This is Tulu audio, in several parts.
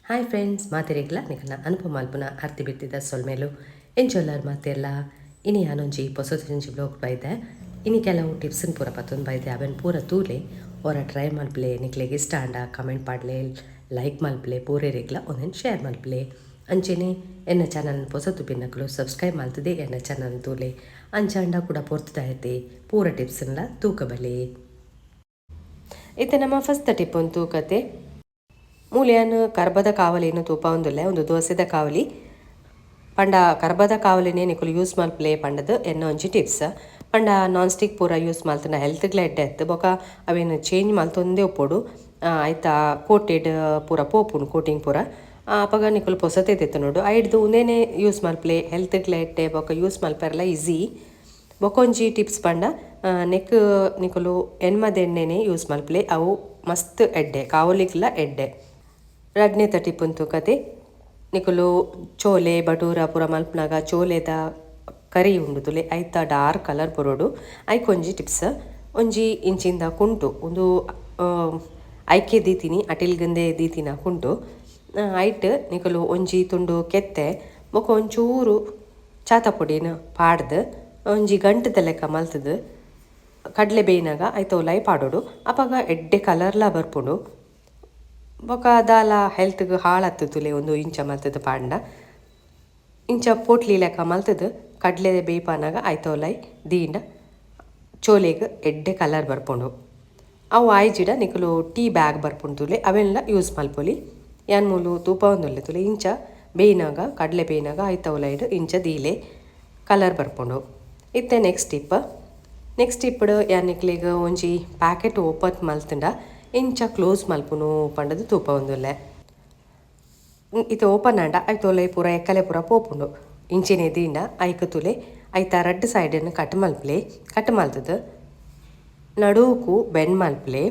ಹಾಯ್ ಫ್ರೆಂಡ್ಸ್, ಮಾತೆರೆಗ್ಲ ನಿಕಲ್ನ ಅನುಪಮ ಮಲ್ಪುನ ಅರ್ತಿ ಬಿತ್ತಿದ ಸೊಲ್ಮೆಲು. ಎಂಚೊಲ್ಲರ್ ಮಾತೆರ್ಲ? ಇನಿ ಯಾನೊಂಜಿ ಪೊಸತೊಂಜಿ ವ್ಲಾಗ್ ಬೈದೆ. ಇನಿ ಕೆಲವು ಟಿಪ್ಸ್ನ್ ಪೂರ ಪತ್ತೊಂದು ಬೈದೆ. ಅವೆನ್ ಪೂರ ತೂಲೆ, ಒರ ಟ್ರೈ ಮಲ್ಪಲೆ. ನಿಕ್ಲೆಗ್ ಇಷ್ಟ ಆಂಡ ಕಮೆಂಟ್ ಪಾಡ್ಲೆ, ಲೈಕ್ ಮಲ್ಪಲೆ, ಪೂರೆರೆಗ್ಲ ಒಂದೊಂದು ಶೇರ್ ಮಲ್ಪಲೆ. ಅಂಚೆನೆ ಎನ್ನ ಚಾನಲ್ ಪೊಸತು ಪಿನ್ನಕುಲು ಸಬ್ಸ್ಕ್ರೈಬ್ ಮಲ್ತದೆ ಎನ್ನ ಚಾನಲ್ ತೂಲೆ. ಅಂಚಾಂಡ ಕೂಡ ಪೊರ್ತುದಾಯತೆ ಪೂರ ಟಿಪ್ಸ್ನ್ಲ ತೂಕಬಲೆ. ಇತ್ತೆ ನಮ್ಮ ಫಸ್ಟ್ ಟಿಪ್ ಒಂದು ತೂಕತೆ. ಮೂಲ್ಯಾನ್ ಕರ್ಬದ ಕಾವಲಿನ ತೂಪಾವೊಂದುಲ್ಲೆ. ಒಂದು ದೋಸೆದ ಕಾವಲಿ. ಪಂಡ ಕರ್ಬದ ಕಾವಲಿನೇ ನಿಕುಲು ಯೂಸ್ ಮಲ್ಪಲೆ ಪಂಡದು ಎನ್ನ ಒಂಜಿ ಟಿಪ್ಸ್. ಪಂಡ ನಾನ್ ಸ್ಟಿಕ್ ಪೂರ ಯೂಸ್ ಮಲ್ತುಂಡ ಹೆಲ್ತ್ಗ್ಲ ಎಡ್ಡೆ ಅತ್ತ್. ಬೊಕ ಅವೆನ್ ಚೇಂಜ್ ಮಲ್ತೊಂದೇ ಉಪ್ಪೊಡು. ಐತ ಕೋಟೆಡ್ ಪೂರ ಪೋಪುಂಡು, ಕೋಟಿಂಗ್ ಪೂರ. ಅಪಗ ನಿಕುಲು ಪೊಸತೆ ದೆತ್ತೊನೊಡು. ಐಡ್ದ್ ಉಂದೆನೆ ಯೂಸ್ ಮಲ್ಪಲೆ, ಹೆಲ್ತ್ಗ್ಲ ಎಡ್ಡೆ, ಬೊಕ ಯೂಸ್ ಮಲ್ಪೆರೆಲ ಈಸಿ. ಬೊಕೊಂಜಿ ಟಿಪ್ಸ್ ಪಂಡ, ನೆಕ್ ನಿಕುಲು ಎಣ್ಮದ ಎಣ್ಣೆನೆ ಯೂಸ್ ಮಲ್ಪಲೆ. ಅವು ಮಸ್ತ್ ಎಡ್ಡೆ, ಕಾವಲಿಗ್ಲ ಎಡ್ಡೆ. ರಡ್ಡನೇತ ಟಿಪ್ ತೂಕತೆ. ನಿಕುಲು ಚೋಲೆ ಬಟೂರ ಪೂರ ಮಲ್ಪುನಗ ಚೋಲೆದ ಕರಿ ಉಂಡು ತುಲೆ, ಐತ ಡಾರ್ಕ್ ಕಲರ್ ಬರೊಡು. ಐಕೊಂಜಿ ಟಿಪ್ಸ್. ಒಂಜಿ ಇಂಚಿಂದ ಕುಂಟು, ಉಂದು ಐಕೆ ದೀತಿನಿ, ಅಟಿಲ್ಗಂದೆ ದೀತಿನ ಕುಂಟು. ಐಟ್ ನಿಕುಲು ಒಂಜಿ ತುಂಡು ಕೆತ್ತೆ ಬೊಕ ಒಂಚೂರು ಚಾತ ಪೊಡಿನ ಪಾಡ್ದ್ ಒಂಜಿ ಗಂಟದ ಲೆಕ್ಕ ಮಲ್ತ್‌ದ್ ಕಡಲೆ ಬೇಯ್ನಗ ಐತ ಉಲಾಯಿ ಪಾಡೊಡು. ಅಪಗ ಎಡ್ಡೆ ಕಲರ್ಲ ಬರ್ಪುಂಡು. ಬೊಕ ದಾಲ ಹೆಲ್ತ್‌ಗ್ ಹಾಳತ್ತ್ ತುಲೆ. ಉಂದು ಇಂಚ ಮಲ್ತ್‌ದ್ ಪಾಡ್ಂಡ, ಇಂಚ ಪೋಟ್ಲಿ ಲೆಕ್ಕ ಮಲ್ತ್‌ದ್ ಕಡಲೆ ಬೇಯ್ಪಾನಗ ಐತ ಉಲಾಯಿ ದೀಂಡ ಚೋಲೆಗ್ ಎಡ್ಡೆ ಕಲರ್ ಬರ್ಪುಂಡು. ಅವು ಆಯ್ಜಿಡ ನಿಕುಲು ಟೀ ಬ್ಯಾಗ್ ಬರ್ಪುಂಡು ತುಲೆ, ಅವೆನ್ಲ ಯೂಸ್ ಮಲ್ಪೊಲಿ. ಯಾನ್ ಮೂಲು ತೂಪಾವೊಂದುಲ್ಲೆ ತುಲೆ. ಇಂಚ ಬೇಯ್ನಾಗ, ಕಡಲೆ ಬೇಯ್ನಾಗ ಐತ ಉಲಾಯಿಡ್ ಇಂಚ ದೀಲೆ, ಕಲರ್ ಬರ್ಪುಂಡು. ಇತ್ತೆ ನೆಕ್ಸ್ಟ್ ಟಿಪ್. ನೆಕ್ಸ್ಟ್ ಟಿಪ್ಡ್ ಯಾನ್ ನಿಕ್ಲೆಗ್ ಒಂಜಿ ಪ್ಯಾಕೆಟ್ ಓಪನ್ ಮಲ್ತ್ಂಡ ಇಂಚ ಕ್ಲೋಸ್ ಮಲ್ಪುನು ಪಂಡದು ತೂಪಾವೊಂದುಲ್ಲೆ. ಇತ್ತೆ ಓಪನ್ ಆಂಡ ಐತ ಉಲಾಯಿ ಪೂರ ಎಕ್ಕಲೆ ಪೂರ ಪೋಪುಂಡು. ಇಂಚೆನೆ ದೀಂಡ ಐಕ್ ತುಲೆ, ಐತ ರಡ್ಡ್ ಸೈಡನ್ನು ಕಟ್ ಮಲ್ಪಲೆ. ಕಟ್ ಮಲ್ತುದು ನಡುಕು ಬೆಂಡ್ ಮಲ್ಪಲೆ.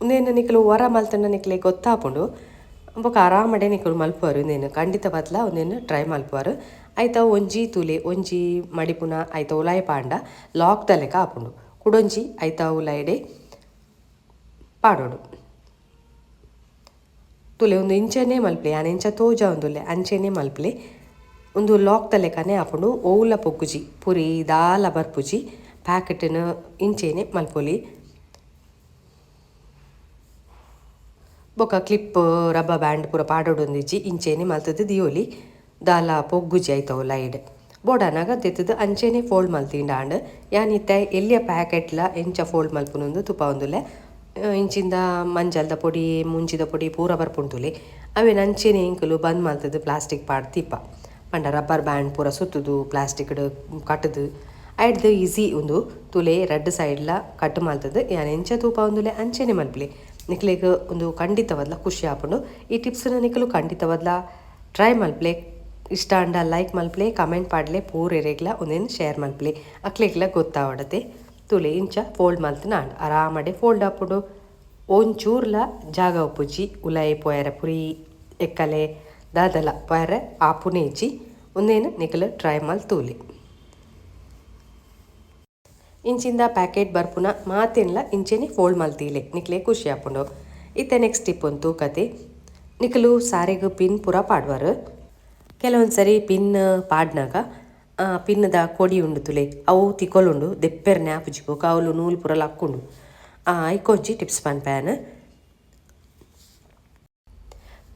ಉಂದೆನ್ ನಿಕುಲು ಒರ ಮಲ್ತುಂಡ ನಿಕ್ಲೆಗ್ ಗೊತ್ತಾಪುಂಡು. ಬೊಕ ಆರಾಮಡೆ ನಿಕುಲು ಮಲ್ಪುವರು. ಉಂದೆನ್ ಖಂಡಿತವಾದ್ಲ ಉಂದೆನ್ ಟ್ರೈ ಮಲ್ಪುವರು. ಐತ ಒಂಜಿ ತುಲೆ, ಒಂಜಿ ಮಡಿಪುನ ಐತ ಉಲಾಯಿ ಪಾಂಡ ಲಾಕ್ ದ ಲೆಕ ಆಪುಂಡು. ಕುಡೊಂಜಿ ಐತ ಉಲಾಯಿಡೆ ಪಾಡೊಡು. ತುಲೆ, ಉಂದು ಇಂಚನೆ ಮಲ್ಪಲೆ. ಯಾನ್ ಇಂಚ ತೋಜಾವೊಂದುಲ್ಲೆ, ಅಂಚೆನೆ ಮಲ್ಪಲೆ. ಉಂದು ಲಾಕ್ ದ ಲೆಕನೆ ಆಪುಂಡು. ಒವುಲ ಪೊಗ್ಗುಜಿ, ಪುರಿ ದಾಲ ಬರ್ಪುಜಿ. ಪ್ಯಾಕೆಟ್ನ್ ಇಂಚೆನೆ ಮಲ್ಪೊಲಿ. ಬೊಕ ಕ್ಲಿಪ್, ರಬ್ಬರ್ ಬ್ಯಾಂಡ್ ಪೂರ ಪಾಡೊಡೊಂದಿಜ್ಜಿ. ಇಂಚೆನೆ ಮಲ್ತುದು ದಿಯೊಲಿ. ದಾಲ ಪೊಗ್ಗುಜಿ ಐತ ಉಲಾಯಿಡ್. ಬೋಡಾನಗ ದೆತ್ತುದು ಅಂಚೆನೆ ಫೋಲ್ಡ್ ಮಲ್ತಿಂಡ ಆಂಡ್. ಯಾನ್ ಇತ್ತೆ ಎಲ್ಯ ಪ್ಯಾಕೆಟ್ಲ ಎಂಚ ಫೋಲ್ಡ್ ಮಲ್ಪುನುಂದು ತೂಪಾವೊಂದುಲ್ಲೆ. ಇಂಚಿಂದ ಮಂಜಲ್ದ ಪೊಡಿ, ಮುಂಚಿದ ಪೊಡಿ ಪೂರ ಬರ್ಪುಂಡು ತುಲೆ. ಅವೆನ್ ಅಂಚೆನೆ ಎಂಕುಲು ಬಂದ್ ಮಲ್ತುದು ಪ್ಲಾಸ್ಟಿಕ್ ಪಾಡ್ ದೀಪ. ಪಂಡ ರಬ್ಬರ್ ಬ್ಯಾಂಡ್ ಪೂರ ಸುತ್ತುದು, ಪ್ಲಾಸ್ಟಿಕ್ಡ್ ಕಟ್ಟುದು. ಐಡ್ದ್ ಈಸಿ ಉಂದು. ತುಲೆ, ರಡ್ಡ್ ಸೈಡ್ಲ ಕಟ್ ಮಲ್ತುದು ಯಾನ್ ಎಂಚ ತೂಪಾವೊಂದುಲ್ಲೆ ಅಂಚೆನೆ ಮಲ್ಪಲೆ. ನಿಕ್ಲೆಗ್ ಉಂದು ಖಂಡಿತವಾದ್ಲ ಖುಷಿ ಆಪುಂಡು. ಈ ಟಿಪ್ಸ್ ನ್ ನಿಕುಲು ಖಂಡಿತವಾದ್ಲ ಟ್ರೈ ಮಲ್ಪಲೆ. ಇಷ್ಟ ಆಂಡ ಲೈಕ್ ಮಲ್ಪಲೆ, ಕಮೆಂಟ್ ಪಾಡ್ಲೆ, ಪೂರೆರೆಗ್ಲ ಉಂದೆನ್ ಶೇರ್ ಮಲ್ಪಲೆ. ಅಕ್ಲೆಗ್ಲ ಗೊತ್ತಾವಡತೆ. ತುಲೆ, ಇಂಚ ಫೋಲ್ಡ್ ಮಲ್ತ್ಂಡ ಆಂಡ್. ಆರಾಮಡೆ ಫೋಲ್ಡ್ ಆಪುಂಡು. ಒಂಚೂರ್ಲ ಜಾಗ ಉಪ್ಪುಜಿ ಉಲಾಯಿ ಪೋಯರೆ. ಪುರಿ, ಎಕ್ಕಲೆ ದಾದಲ ಪೋಯರೆ ಆಪುನೆ ಇಜ್ಜಿ. ಉಂದೆನ್ ನಿಕುಲು ಟ್ರೈ ಮಲ್ತೂಲೆ. ಇಂಚಿಂದ ಪ್ಯಾಕೆಟ್ ಬರ್ಪುನ ಮಾತೆನ್ಲ ಇಂಚೆನೆ ಫೋಲ್ಡ್ ಮಲ್ತೀಲೆ, ನಿಕ್ಲೆ ಖುಷಿ ಆಪುಂಡು. ಇತ್ತೆ ನೆಕ್ಸ್ಟ್ ಟಿಪ್ ಒಂದು ಕತೆ. ನಿಕುಲು ಸಾರೆಗ್ ಪಿನ್ ಪೂರ ಪಾಡ್ವರ್. ಕೆಲವೊಂದು ಸರಿ ಪಿನ್ ಪಾಡ್ನಾಗ ಪಿನ್ದ ಕೊಡಿ ಉಂಡು ತುಲೆ, ಅವು ತಿಕೊಲುಂಡು, ದೆಪ್ಪೆರ್ನೆ ಆಪುಜಿ. ಬೊಕ ಅವುಲು ನೂಲು ಪೂರ ಲಕ್ಕುಂಡು. ಐಕೊಂಜಿ ಟಿಪ್ಸ್ ಪನ್ಪೆ.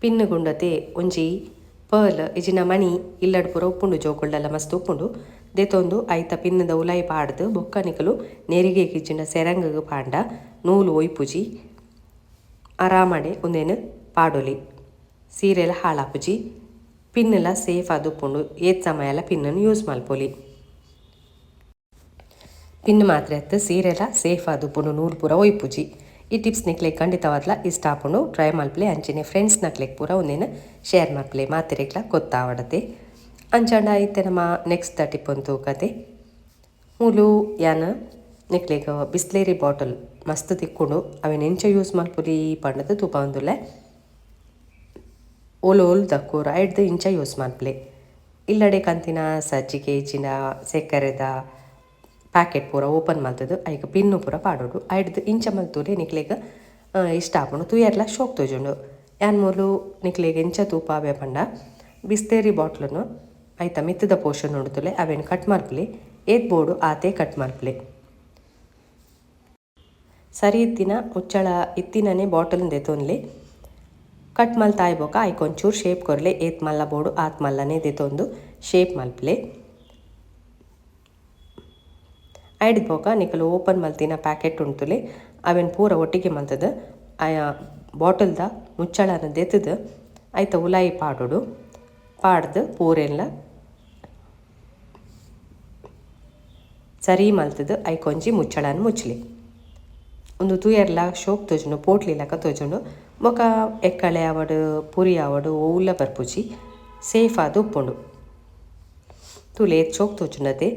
ಪಿನ್ ಗುಂಡತೆ ಒಂಜಿ ಪರ್ಲ್ ಇಜಿನ ಮಣಿ ಇಲ್ಲಡ್ ಪೂರ ಉಪ್ಪುಂಡು, ಜೋಕುಲ್ಡಲ ಮಸ್ತ್ ಉಪ್ಪುಂಡು. ದೆತೊಂದು ಐತ ಪಿನ್ನದ ಉಲಾಯಿ ಪಾಡ್ದ್ ಬೊಕ್ಕ ನಿಕುಲು ನೆರಿಗೆ ಇಜ್ಜಿಂಡ ಸೆರಂಗುಗು ಪಾಂಡ ನೂಲು ಒಯ್ಪುಜಿ. ಆರಾಮಡೆ ಉಂದೆನ್ ಪಾಡೊಲಿ. ಸೀರೆಲ ಹಾಳಾಪುಜಿ, ಪಿನ್ನುಲ ಸೇಫ್ ಆದ್ ಉಪ್ಪುಂಡು. ಏತ್ ಸಮಯಲ ಪಿನ್ನನ್ ಯೂಸ್ ಮಲ್ಪೊಲಿ. ಪಿನ್ ಮಾತ್ರ ಅತ್ತ್, ಸೀರೆಲ ಸೇಫ್ ಆದ್ ಉಪ್ಪುಂಡು, ನೂಲು ಪೂರ ಒಯ್ಪುಜಿ. ಈ ಟಿಪ್ಸ್ ನಿಕ್ಲೆಗ್ ಖಂಡಿತವಾದ್ಲ ಇಷ್ಟ ಆಪುಂಡು. ಟ್ರೈ ಮಲ್ಪಲೆ. ಅಂಚೆನೆ ಫ್ರೆಂಡ್ಸ್ ನಕ್ಲೆಗ್ ಪೂರ ಉಂದೆನ್ ಶೇರ್ ಮಲ್ಪಲೆ, ಮಾತೆರೆಗ್ಲ ಗೊತ್ತಾವಡತೆ. ಅಂಚಾಂಡ ಇತ್ತೆ ನಮ್ಮ ನೆಕ್ಸ್ಟ್ ಟಿಪ್ ಒಂದು ಕತೆ. ಮೂಲು ಯಾನ್ ನಿಕ್ಲೆಗ್ ಬಿಸ್ಲೇರಿ ಬಾಟಲ್ ಮಸ್ತ್ ತಿಕ್ಕುಂಡು, ಅವೆನ್ ಎಂಚ ಯೂಸ್ ಮಲ್ಪೊಲಿ ಪಂಡದು ತೂಪಾವೊಂದುಲ್ಲೆ. ಓಲು ಓಲು ದಕ್ಕೂರು, ಐಡ್ದ್ ಇಂಚ ಯೂಸ್ ಮಲ್ಪಲೆ. ಇಲ್ಲಡೆ ಕಂತಿನ ಸಜ್ಜಿಗೆ ಇಜ್ಜಿಂಡ ಸೆಕ್ಕರೆದ ಪ್ಯಾಕೆಟ್ ಪೂರ ಓಪನ್ ಮಲ್ತುದು ಐಕ್ ಪಿನ್ನು ಪೂರ ಪಾಡೊಡು. ಐಡ್ದ್ ಇಂಚ ಮಲ್ತುಲೆ, ನಿಕ್ಲೆಗ್ ಇಷ್ಟ ಆಪುಂಡು, ತೂಯರ್ಲ ಶೋಕ್ ತೋಜುಂಡು. ಯಾನ್ ಮೂಲು ನಿಕ್ಲೆಗ್ ಎಂಚ ತೂಪಾವೆ ಪಂಡ ಬಿಸ್ಲೇರಿ ಬಾಟ್ಲುನು ಐತ ಮಿತ್ತುದ ಪೋರ್ಷನ್ ಉಂಡು ತೂಲೆ ಅವೆನ್ ಕಟ್ ಮಲ್ಪುಲೆ, ಏತ್ ಬೋಡು ಆತೆ ಕಟ್ ಮಲ್ಪುಲೆ. ಸರಿ ಇತ್ತಿನ ಮುಚ್ಚಳ ಇತ್ತಿನನೆ ಬಾಟಲ್ ದೆತೊನ್ಲೆ. ಕಟ್ ಮಲ್ತ್ ಆಯಿ ಬೊಕ ಐಕ್ ಒಂಚೂರು ಶೇಪ್ ಕೊರ್ಲೆ, ಏತ್ ಮಲ್ಲ ಬೋಡು ಆತ್ ಮಲ್ಲನೆ ದೆತೊಂದು ಶೇಪ್ ಮಲ್ಪುಲೆ. ಐಡ್ದ್ ಬೊಕ ನಿಕುಲು ಓಪನ್ ಮಲ್ತಿನ ಪ್ಯಾಕೆಟ್ ಉಂಡು ತೂಲೆ ಅವೆನ್ ಪೂರ ಒಟ್ಟಿಗೆ ಮಲ್ತುದು ಆಯ ಬಾಟಲ್ ದ ಮುಚ್ಚಳನ್ ದೆತುದು ಐತ ಉಲಾಯಿ ಪಾಡೊಡು. ಪಾಡ್ದ್ ಪೂರೆನ್ಲ ಸರಿ ಮಲ್ತುದು ಐಕ್ ಒಂಜಿ ಮುಚ್ಚಳನ್ ಮುಚ್ಲೆ. ಉಂದು ತೂಯೆರ್ಲ ಶೋಕ್ ತೋಜುಂಡು ಪೋಟ್ಲಿ ಲಕ ತೋಜುಂಡು. ಬೊಕ ಎಕ್ಕಳೆ ಆವಡ್ ಪುರಿ ಆವಡ್ ಒವುಲ ಬರ್ಪುಜಿ ಸೇಫ್ ಆದ್ ಉಪ್ಪುಂಡು. ತೂಲೆ ಏತ್ ಶೋಕ್ ತೋಜುಂಡತೆ.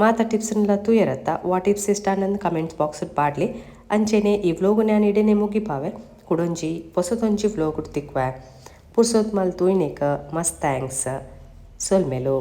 ಮಾತ ಟಿಪ್ಸ್ ನ್ಲ ತೂಯರತ್ತ ವಾ ಟಿಪ್ಸ್ ಇಷ್ಟ ಆಂಡ್ ಕಮೆಂಟ್ಸ್ ಬಾಕ್ಸ್ ಡ್ ಪಾಡ್ಲೆ. ಅಂಚೆನೆ ಈ ವ್ಲೋಗ್ ಯಾನ್ ಇಡೆನೆ ಮುಗಿಪಾವೆ. ಕುಡೊಂಜಿ ಪೊಸತೊಂಜಿ ವ್ಲೋಗ್ ಡ್ ತಿಕ್ಕುವೆ. ಪುರ್ಸೊತ್ ಮಲ್ತ್ ತೂಯಿನೆಕ್ ಮಸ್ತ್ thanks. ಸೊಲ್ಮೆಲು.